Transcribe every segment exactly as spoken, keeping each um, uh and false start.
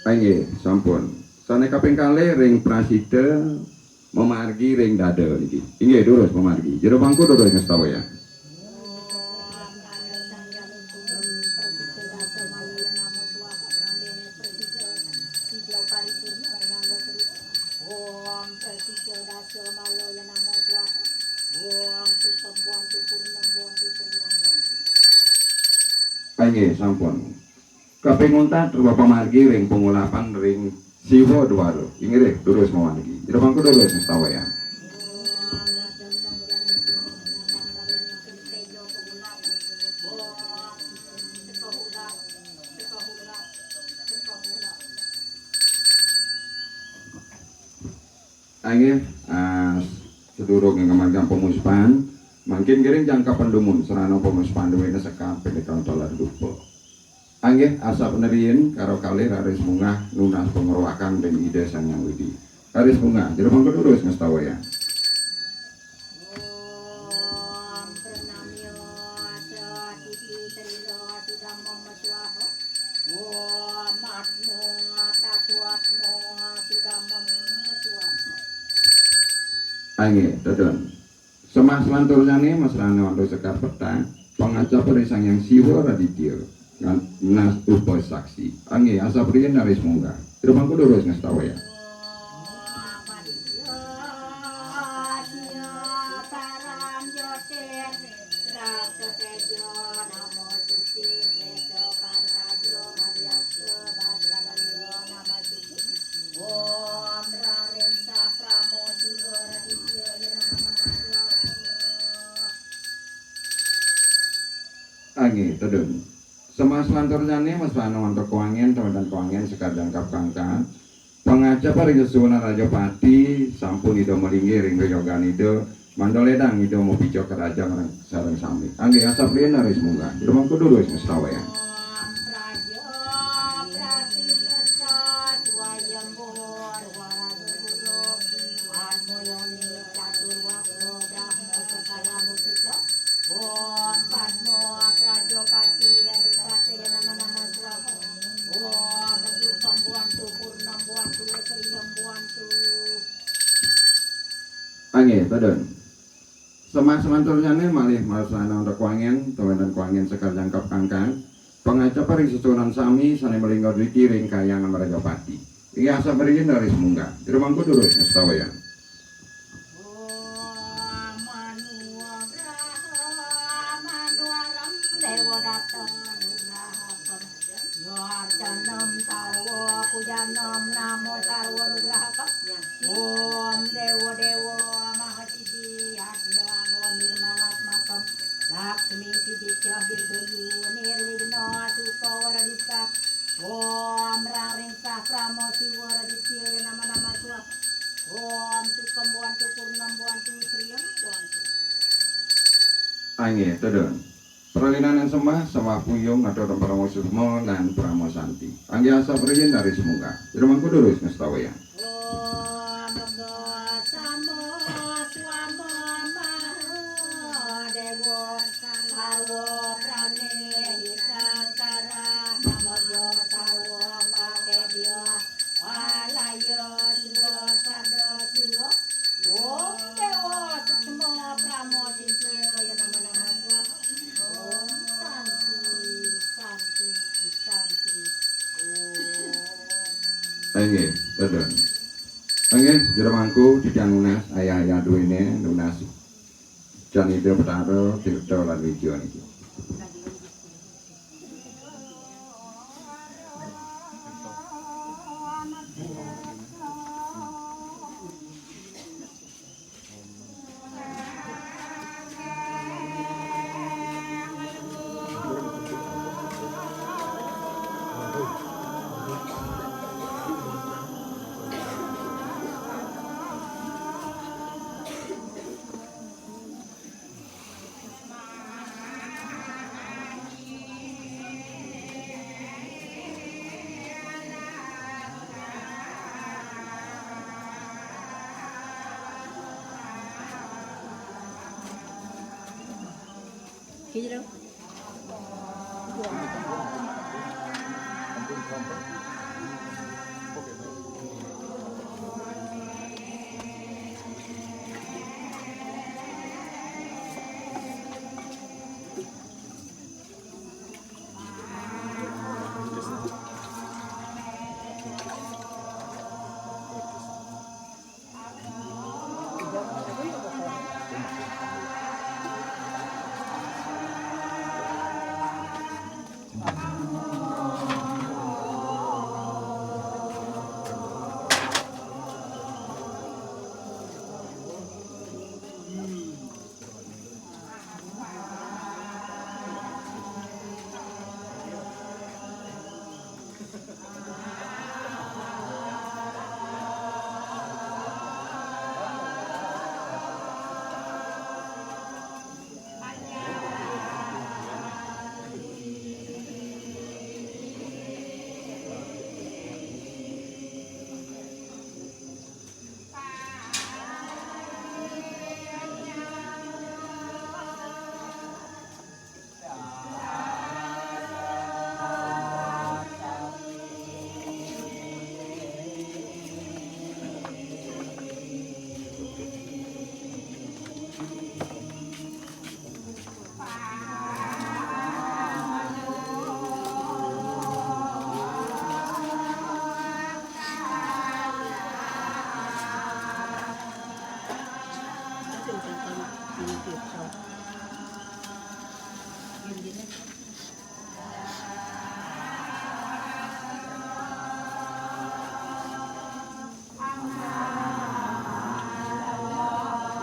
Inggih, sampun. Sané kaping kalih ring prasida mamargi ring dada niki. Inggih, durus mamargi. Jero mangku durus ngastawayang. Inggih, sampun. Kaping untat, Bapak margi ring pangulapan ring Siwa Dwara. Inggih, durus mamargi. Jero mangku durus ngastawayang. Inggih, ah, sadurung ngamargiang pamuspan, mangkin ngiring jangkep dumun sarana pamuspan duéné sekar pendekar taler dupa. Inggih, asap neriin karo kalih raris munggah nunas pangruwakan ring Ida Sang Hyang Widi. Raris munggah, jero mangku durus ngastawayang. Inggih, tedun. Semah selanturnyané masrana wantah sekar petang, pangacap ring Sang Hyang Siwa Raditya, ngan-, nas upasaksi. Inggih, asap riin raris munggah. Jero mangku durus ngastawayang. Inggih, tedun. Semah selanturnyané masrana wantah kawangén, tawénten kawangén sekar jangkep kangkang. Pangacap ring sesuunan Rajapati, sampun Ida malinggih ring yogan Ida, mangda lédang Ida mapica karajan sareng sami. Inggih, asap riin raris munggah. Jero mangku durus ngastawayang. Inggih, tedun. Semah selanturnyané malih masrana wantah kawangén, tawénten kawangén sekar jangkep kangkang. Pangacap ring sesuunan sami sané malingga driki ring kahyangan Rajapati. Inggih, asap riin raris munggah. Jero mangku durus ngastawayang. Inggih, tedun. Pralinaning semah, semah puyung, atur parama suksma lan parama santi. Inggih, asap riin raris munggah. Jero mangku durus ngastawayang. Inggih, tedun. Inggih, jero mangku titiang nunas ayah-ayah duéné, nunas Jan Ida Betara, Tirta lan Wija niki.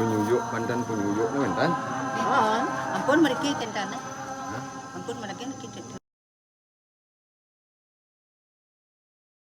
Penyuyuk, pandan penyuyuk ni, pandan. Ampun, ampun mriki kentane. Ampun mriki kita.